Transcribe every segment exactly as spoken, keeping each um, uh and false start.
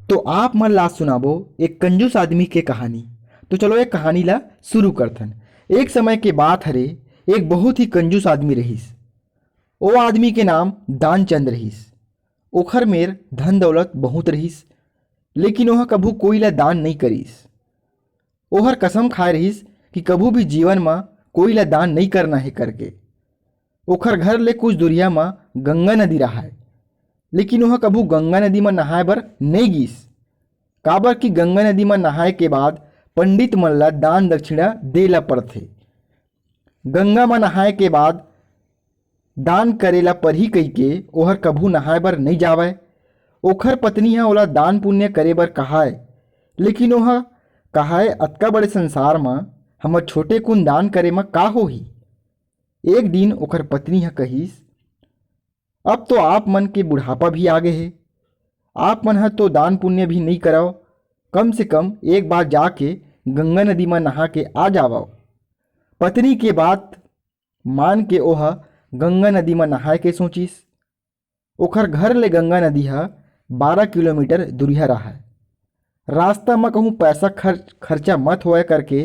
तो आप मन ला सुनाबो एक कंजूस आदमी के कहानी। तो चलो, एक कहानी ला शुरू करथन। एक समय के बात हरे, एक बहुत ही कंजूस आदमी रहिस। ओ आदमी के नाम दानचंद रहिस। ओखर मेर धन दौलत बहुत रहिस, लेकिन ओह कभू कोई ला दान नइ करिस। ओहर कसम खाए रहिस कि कभू भी जीवन म कोई ला दान नइ करना हे करके। ओखर घर ले कुछ दूरिया म गंगा नदी रहाय, लेकिन ओह कभू गंगा नदी म नहाए बर नइ गीस, काबर कि गंगा नदी म नहाए के बाद पंडित मन ला दान दक्षिणा दे ला पड़थे। गंगा म नहाए के बाद दान करे ला परही कहिके ओहर कभू नहाए बर नइ जावय। ओखर पत्नी ह ओला दान पुण्य करे बर कहाय, लेकिन ओह कहाय, "अतका बड़े संसार म हमर छोटे कुन दान करे म का होही?" एक दिन ओखर पत्नी ह कहिस, "अब तो आप मन के बुढ़ापा भी आ गे हे, आप मन ह तो दान पुण्य भी नइ करव, कम से कम एक बार जाके गंगा नदी म नहा के आ जावव।" पत्नी के बात मान के ओह गंगा नदी म नहाए के सोचिस। ओखर घर ले गंगा नदी ह बारह किलोमीटर दूरिहा राहय। रास्ता म कहूँ पैसा खर्च, खर्चा मत होवय करके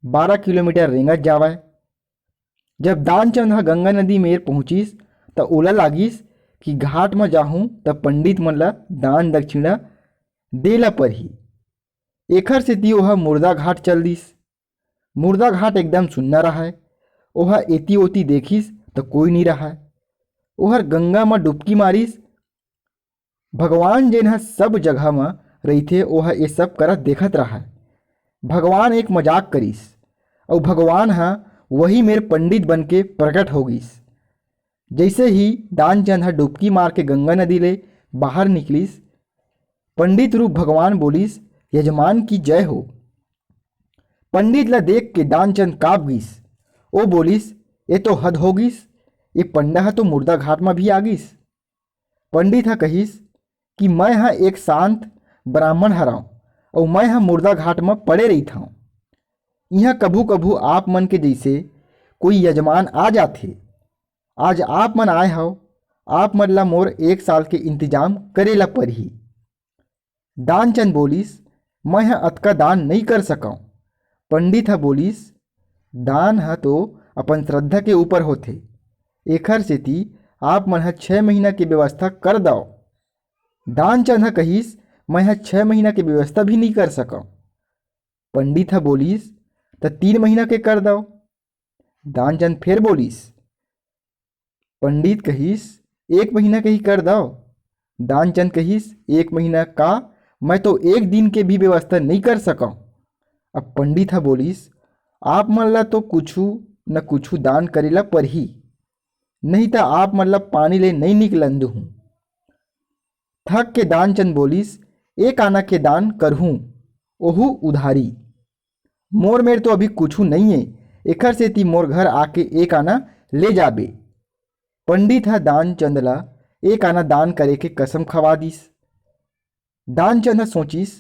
बारह किलोमीटर रेंगत जावय। जब दानचंद ह गंगा नदी मेर पहुँचिस, त ओला लागिस कि घाट म जाहूँ, त पंडित मन ल दान दक्षिणा दे ल परही। एखर सेती ओह मुर्दा घाट चल दिस। मुर्दा घाट एकदम सुन्ना रहय। ओह एती ओती देखिस, त कोई नी रहय। ओहर गंगा म डुबकी मारिस। भगवान, जेन ह सब जगह म रहिथे, ओह ए सब करत देखत रहय। भगवान एक मजाक करिस, अउ भगवान ह वही मेर पंडित बन के प्रकट हो गिस। जइसे ही दानचंद ह डुबकी मार के गंगा नदी ले बाहर निकलिस, पंडित रूप भगवान बोलिस, "यजमान की जय हो।" पंडित ला देख के दानचंद काँप गिस। ओ बोलिस, "ए तो हद हो गिस, ए पंडा ह तो मुर्दा घाट म भी आ गिस।" पंडित ह कहिस कि मैं ह एक शांत ब्राह्मण हरंव, अउ मैं ह मुर्दा घाट म पड़े रहिथंव। इहाँ कभू-कभू आप मन के जइसे कोई यजमान आ जाथे। आज आप मन आए हव, आप मन ला मोर एक साल के इंतजाम करे ला परही। दानचंद बोलिस, "मैं ह अतका दान नइ कर सकंव।" पंडित ह बोलिस, "दान ह तो अपन श्रद्धा के ऊपर होथे, एखर सेती आप मन ह छह महीना के व्यवस्था कर दव।" दानचंद ह कहिस, "मैं ह छह महीना के व्यवस्था भी नइ कर सकंव।" पंडित ह बोलिस, "त तीन महीना के कर दव।" दानचंद फेर बोलिस। पंडित कहिस, "एक महीना के ही कर दव।" दानचंद कहिस, "एक महीना का, मैं तो एक दिन के भी व्यवस्था नइ कर सकंव।" अब पंडित ह बोलिस, "आप मन ला तो कुछु न कुछु दान करे ला परही, नहीं त आप मन ला पानी ले नइ निकलन दुहूँ।" थक के दानचंद बोलिस, "एक आना के दान करहूँ, ओहू उधारी। मोर मेर तो अभी कुछु नइये, एखर सेती मोर घर आके एक आना ले जाबे।" पंडित ह दानचंद ला एक आना दान करे के कसम खवा दिस। दानचंद ह सोचिस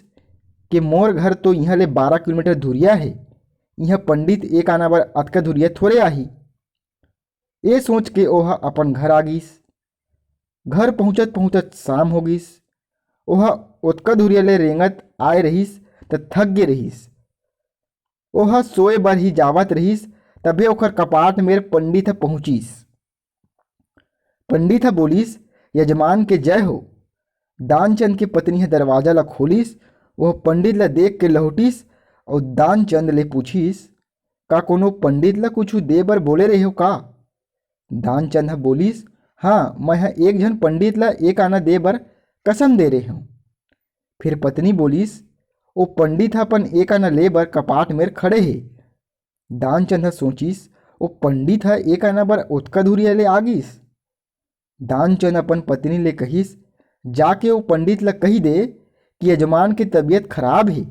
के मोर घर तो इहाँ ले बारह किलोमीटर दूरिया हे, इहाँ पंडित एक आना बर अतका दूरिया थोरे आही। ए सोच के ओह अपन घर आ गिस। घर पहुँचत-पहुँचत शाम हो गिस। ओह ओतका दूरिया ले रेंगत आए रहिस, त थक गे रहिस। ओह सोए बर ही जावत रहिस, तभे ओखर कपाट मेर पंडित ह पहुँचिस। पंडित ह बोलिस, "यजमान के जय हो।" दानचंद के पत्नी ह दरवाजा ला खोलिस, ओह पंडित ला देख के लहुटिस अउ दानचंद ले पूछिस, "का कोनो पंडित ला कुछु दे बर बोले रेहेव का?" दानचंद ह बोलिस, "हाँ, मैं ह एक झन पंडित ला एक आना दे बर कसम दे रेहेंव।" फिर पत्नी बोलिस, "ओ पंडित ह अपन एक आना ले बर कपाट मेर खड़े हे।" दानचंद ह सोचिस, "ओ पंडित ह एक आना बर ओतका दूरिया ले आ गिस।" दानचंद अपन पत्नी ले कहिस, "जाके ओ पंडित ल कहि दे कि यजमान के तबीयत खराब हे,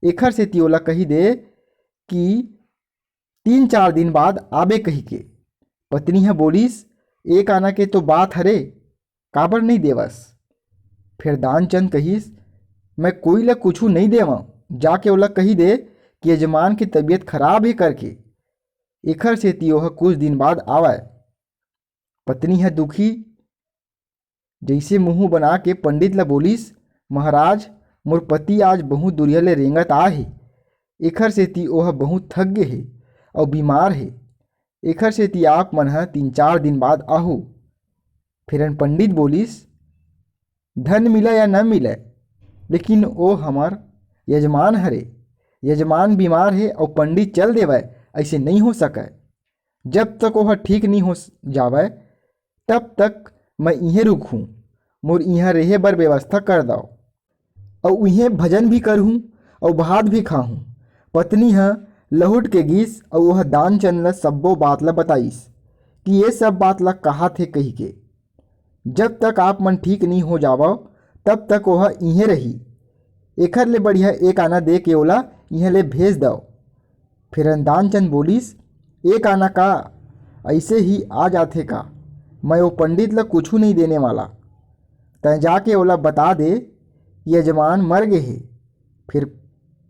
एखर सेती ओला कहि दे कि तीन चार दिन बाद आबे कहिके।" पत्नी ह बोलिस, "एक आना के तो बात हरे, काबर नइ देवस?" फेर दानचंद कहिस, "मैं कोई ल कुछु नइ देवंव, जाके ओला कहि दे कि यजमान के तबीयत खराब हे करके, एखर सेती ओह कुछ दिन बाद आवय।" पत्नी ह दुखी जइसे मुंह बना के पंडित ल बोलिस, "महाराज, मोर पति आज बहुत दुरिहा ले रेंगत आ हे, एखर सेती ओह बहुत थक गे हे अउ बीमार हे। एखर सेती आप मन ह तीन चार दिन बाद आहू।" फेरन पंडित बोलिस, "धन मिलय या न मिलय, लेकिन ओ हमर यजमान हरे। यजमान बीमार हे अउ पंडित चल देवय, अइसे नइ हो सकय। जब तक ओह ठीक नइ हो स-, जावय, तब तक मैं इहें रुकहूँ। मोर इहाँ रेहे बर व्यवस्था कर दव। अउ इहें भजन भी करहूँ अउ भात भी खाहूँ।" पत्नी ह लहुट के गीस अउ ओह दानचंद ल सब्बो बात ल बताइस कि ये सब बात ल कहाथे कहिके। "जब तक आप मन ठीक नइ हो जावव, तब तक ओह इहें रही। एखर ले बढ़िया एक आना दे के ओला इहें ले भेज दव।" फेरन दानचंद बोलिस, "एक आना का, अइसे ही आ जाथे का? मैं ओ पंडित ल कुछू नइ देने वाला। तैं जाके ओला बता दे कि यजमान मर गे हे।" फेर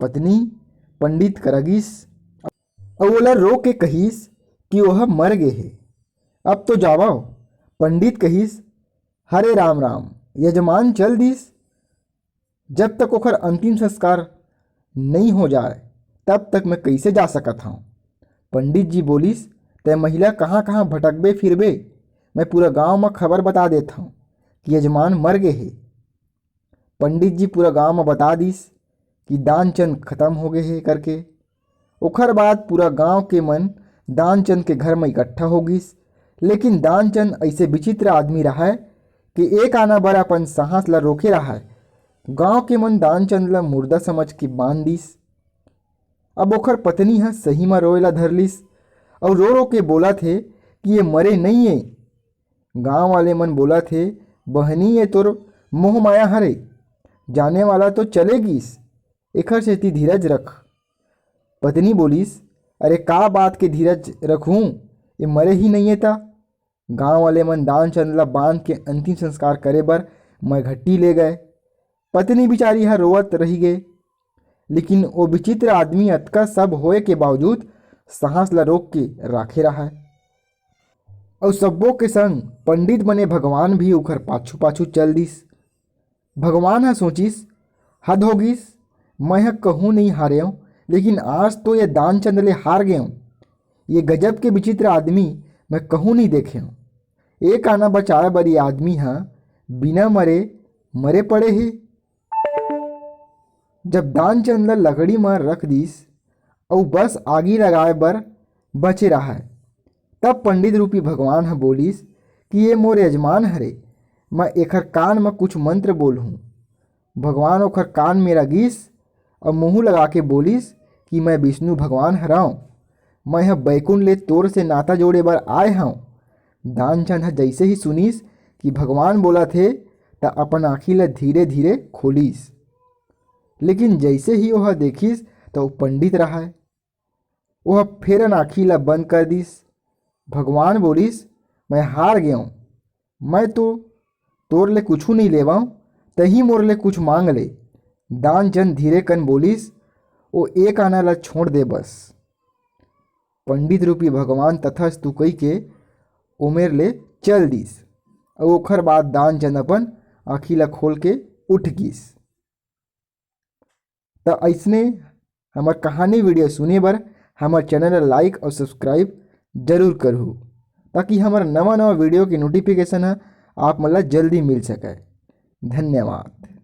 पत्नी पंडित करा गीस अउ ओला रो के कहिस कि ओह मर गे हे। "अब तो जावव।" पंडित कहिस, "हरे राम राम, यजमान चल दिस, जब तक ओखर अंतिम संस्कार नइ हो जाय, तब तक मैं कइसे जा सकत हंव?" पंडित जी बोलिस, "तैं महिला कहाँ-कहाँ भटकबे फिरबे, मैं पूरा गांव म खबर बता देत हंव कि यजमान मर गे हे।" पंडित जी पूरा गांव म बता दिस कि दानचंद खत्म हो गे हे करके। ओखर बाद पूरा गांव के मन दानचंद के घर म इकट्ठा हो गिस। लेकिन दानचंद अइसे विचित्र आदमी रहय कि एक आना बर अपन सांस ल रोके रहय। गांव के मन दानचंद ल मुर्दा समझ के बांध दिस। अब ओखर पत्नी ह सही म रोए ल धर लिस अउ रो-रो के बोलत हे कि ये मरे नइ ए। गांव वाले मन बोलत हे, "बहनी, ये तोर मोह माया हरे, जाने वाला तो चले गिस, एखर सेती धीरज रख।" पत्नी बोलिस, "अरे, का बात के धीरज रखहूं, ये मरे ही नइये त।" गांव वाले मन दानचंद ल बांध के अंतिम संस्कार करे बर मयघट्टी ले गए। पत्नी बिचारी ह रोवत रहि गे, लेकिन ओ विचित्र आदमी अतका सब होए के बावजूद सांस ल रोक के राखे रहय। अउ सब्बो के संग पंडित बने भगवान भी ओखर पाछू-पाछू चल दिस। भगवान ह सोचिस, "हद हो गिस, मैं ह कहूं नइ हारेंव, लेकिन आज तो ये दानचंद ले हार गेंव। ये गजब के विचित्र आदमी मैं कहूं नइ देखेंव। एक आना बचाए बर ये आदमी ह बिना मरे, मरे पड़े हे।" जब दानचंद ल लकड़ी म रख दिस अउ बस आगी लगाए बर बचे रहय, तब पंडित रूपी भगवान ह बोलिस कि "ये मोर यजमान हरे, मैं एखर कान म कुछ मंत्र बोलहूं।" भगवान ओखर कान मेरा गिस अउ मुंह लगा के बोलिस कि "मैं विष्णु भगवान हरंव, मैं ह बैकुंठ ले तोर से नाता जोड़े बर आए हंव।" दानचंद ह जइसे ही सुनिस कि भगवान बोलत हे, त अपन आंखी ल धीरे-धीरे खोलिस। लेकिन जइसे ही ओह देखिस, त ओ पंडित रहय। ओह फेरन आंखी ल बंद कर दिस। भगवान बोलिस, "मैं हार गेंव, मैं तो तोर ले कुछू नइ लेवंव, तहीं मोर ले कुछ मांग ले।" दानचंद धीरे कन बोलिस, "ओ एक आना ल छोड़ दे बस।" पंडित रूपी भगवान तथास्तु कहिके ओमेर ले चल दिस। अउ ओखर बाद दानचंद अपन आंखी ल खोल के उठ गिस। त अइसने हमर कहानी video सुने बर हमर channel ल like अउ subscribe जरूर करहू, ताकि हमर नवा-नवा video के notification ह आप मन ल जल्दी मिल सकय। धन्यवाद।